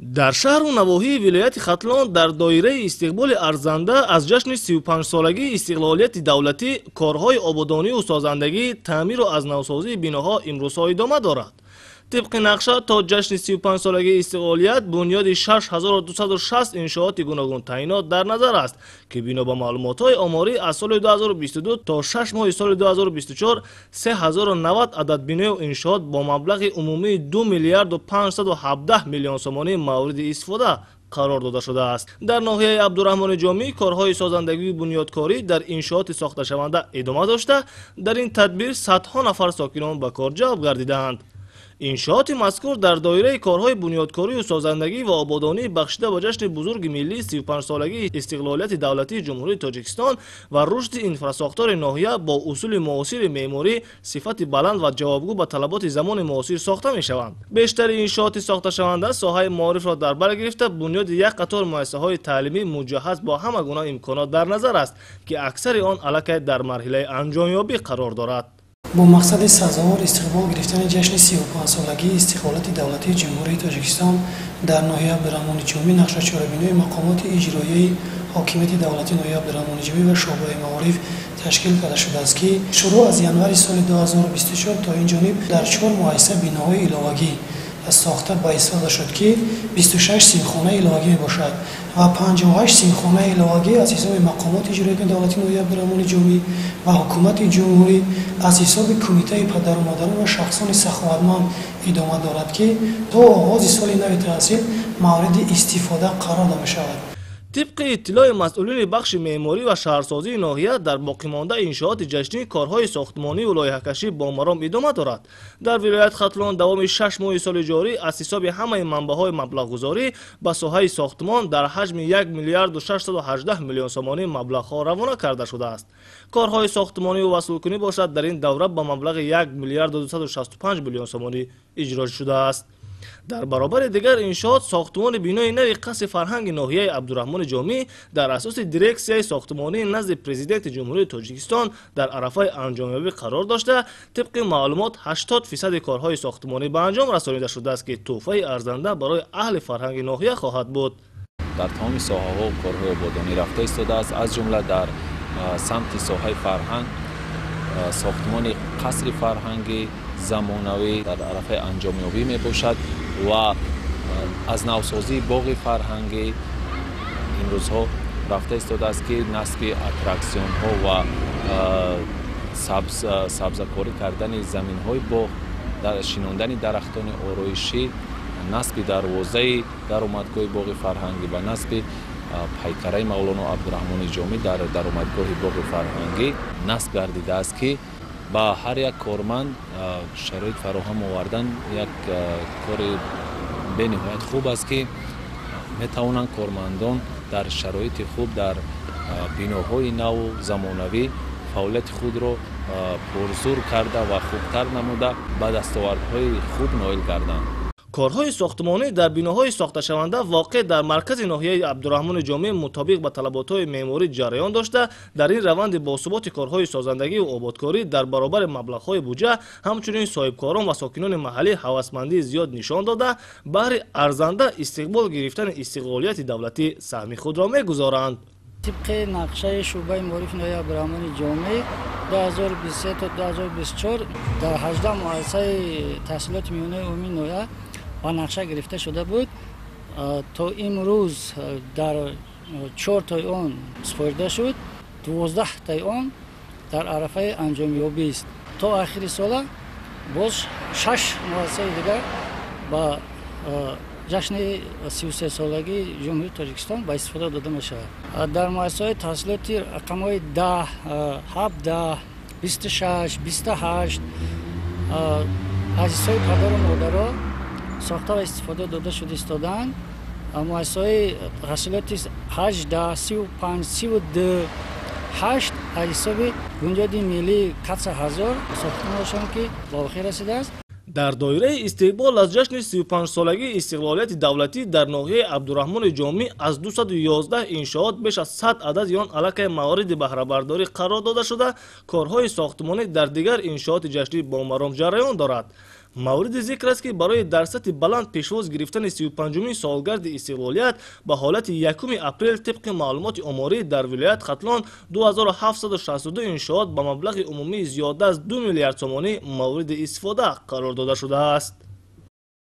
Дар шаҳру навоҳии вилояти Хатлон дар доираи истиқболи арзанда аз ҷашни 35-солагии истиқлолияти давлатӣ корҳои ободонию созандагӣ, таъмиру аз навсозии биноҳо имрӯзҳо идома дорад. Тибқи нақша то ҷашни 35-солагии истиқлолият бунёди 6260 иншооти гуногунтаъинот дар назар аст, ки бино ба маълумотҳои оморӣ аз соли 2022 то 6 моҳи соли 2024 3090 адад биною иншоот бо маблағи умумии 2 миллиарду 517 миллион сомонӣ мавриди истифода қарор дода шудааст. Дар ноҳияи Абдураҳмони Ҷомӣ корҳои созандагию бунёдкорӣ дар иншооти сохташаванда идома дошта, дар ин тадбир садҳо нафар сокинон ба кор ҷалб гардидаанд. Иншооти мазкур дар доираи корҳои бунёдкорию созандагӣ ва ободонӣ бахшида ба ҷашни бузурги миллии 35-солагии истиқлолияти давлатии Ҷумҳурии Тоҷикистон ва рушди инфрасохтори ноҳия бо усули муосири меъморӣ, сифати баланд ва ҷавобгӯ ба талаботи замони муосир сохта мешаванд. Бештари иншооти сохташаванда соҳаи маорифро дар бар гирифта, бунёди як қатор муассисаҳои таълимӣ муҷаҳҳаз бо ҳама гуна имконот дар назар аст, ки аксари он аллакай дар марҳилаи анҷомёбӣ қарор дорад. Бо мақсади сазовор истиқбол гирифтани ҷашни 35-солагии истиқлолияти давлатии Ҷумҳурии Тоҷикистон дар ноҳияи Абдураҳмони Ҷомӣ нақша чорабинои мақомоти иҷроияи ҳокимияти давлатии ноҳияи Абдураҳмони Ҷомӣ ва шӯъбаи маориф ташкил карда шудааст, ки шурӯъ аз январи соли 2024 то ин ҷониб дар 4 муассиса биноҳои иловагӣ сохта ба истифода шуд, ки 26 синфхонаи иловагӣ мебошад ва 58 синфхонаи иловагӣ аз ҳисоби мақомоти иҷроияи давлатии ноҳияи Абдураҳмони Ҷомӣ ва ҳукумати ҷумҳурӣ аз ҳисоби кумитаи падару модарон ва шахсони саховатманд идома дорад, ки то оғози соли нави таҳсил мавриди истифода қарор дода мешавад. Тибқи иттилои масъулини бахши меъморӣ ва шаҳрсозии ноҳия, дар боқимонда иншооти ҷашнӣ корҳои сохтмониву лоиҳакашӣ бо маром идома дорад. Дар вилоят Хатлон давоми 6 моҳи соли ҷорӣ аз ҳисоби ҳамаи манбаъҳои маблағгузорӣ ба соҳаи сохтмон дар ҳаҷми 1 миллиарду 618 миллион сомонӣ маблағҳо равона карда шудааст. Корҳои сохтмониву васлкунӣ бошад дар ин давра ба маблағи 1 миллиарду 265 миллион сомонӣ иҷро шудааст. Дар баробари дигар иншоот сохтмони бинои нави қасри фарҳанги ноҳияи Абдураҳмони Ҷомӣ дар асоси дирексияи сохтмонии назди Президенти Ҷумҳурии Тоҷикистон дар арафаи анҷомёбӣ қарор дошта, тибқи маълумот 80% корҳои сохтмонӣ ба анҷом расонида шудааст, ки тӯҳфаи арзанда барои аҳли фарҳанги ноҳия хоҳад буд. Дар тамоми соҳаҳо корҳои ободонӣ рафта истодааст, аз ҷумла дар самти соҳаи фарҳанг сохтмони қасри фарҳанги замонавӣ дар арафаи анҷомёбӣ мебошад ва аз навсозии боғи фарҳангӣ имрӯзҳо рафта истодааст, ки насби аттраксионҳо ва сабзакорӣ кардани заминҳои боғ, шинондани дарахтони ороишӣ, насби дарвозаи даромадгоҳи боғи фарҳангӣ ва насби пайкараи Мавлоно Абдураҳмони Ҷомӣ дар даромадгоҳи боғи фарҳангӣ насб гардидааст, ки ба ҳар як корманд шароит фароҳам овардан як кори бениҳоят хуб аст, ки метавонанд кормандон дар шароити хуб дар биноҳои наву замонавӣ фаъолияти худро пурзур карда ва хубтар намуда ба дастовардҳои хуб ноил гарданд. Корҳои сохтмонӣ дар биноҳои сохташаванда воқеъ дар маркази ноҳияи Абдураҳмони Ҷомӣ мутобиқ ба талаботҳои меъморӣ ҷараён дошта, дар ин раванди босуботи корҳои созандагию ободкорӣ дар баробари маблағҳои буҷа ҳамчунин соҳибкорон ва сокинони маҳаллӣ ҳавасмандии зиёд нишон дода, баҳри арзанда истиқбол гирифтани истиқлолияти давлатӣ саҳми худро мегузоранд. Тибқи нақшаи шӯъбаи маорифи ноҳияи Абдураҳмони Ҷомӣ 2023 то 2024 дар 18 муассисаи таҳсилоти миёнаи умумии ноҳия ба нақша гирифта шуда буд. То имрӯз дар 4 тои он супорида шуд, 12 тои он дар арафаи анҷомёбист. То охири сола боз 6 муассисаи дигар ба ҷашни 33-солагии Ҷумҳурии Тоҷикистон ба истифода дода мешавад. Дар муассисаҳои таҳсилоти рақамҳои 10, 17, 26, 28 аз ҳисоби падару модаро сохта ва истифода дода шуда истодаанд. Муассисаҳои таҳсилоти 18, 35, 32, 8 аз ҳисоби бунёди миллии катса 1000 сохтмонашон ки ба охир расидааст. Дар доираи истиқбол аз ҷашни 35-солагии истиқлолияти давлатӣ дар ноҳияи Абдураҳмони Ҷомӣ аз 211 иншоот беш аз 100 адади он аллакай мавриди баҳрабардорӣ қарор дода шуда, корҳои сохтмонӣ дар дигар иншооти ҷашнӣ бо маром ҷараён дорад. Мавриди зикр аст, ки барои дар сатҳи баланд пешвоз гирифтани 35-умин солгарди истиқлолият ба ҳолати 1 апрел тибқи маълумоти оморӣ дар вилоят Хатлон 2762 иншоот ба маблағи умумии зиёда аз 2 миллиард сомонӣ мавриди истифода қарор дода шудааст.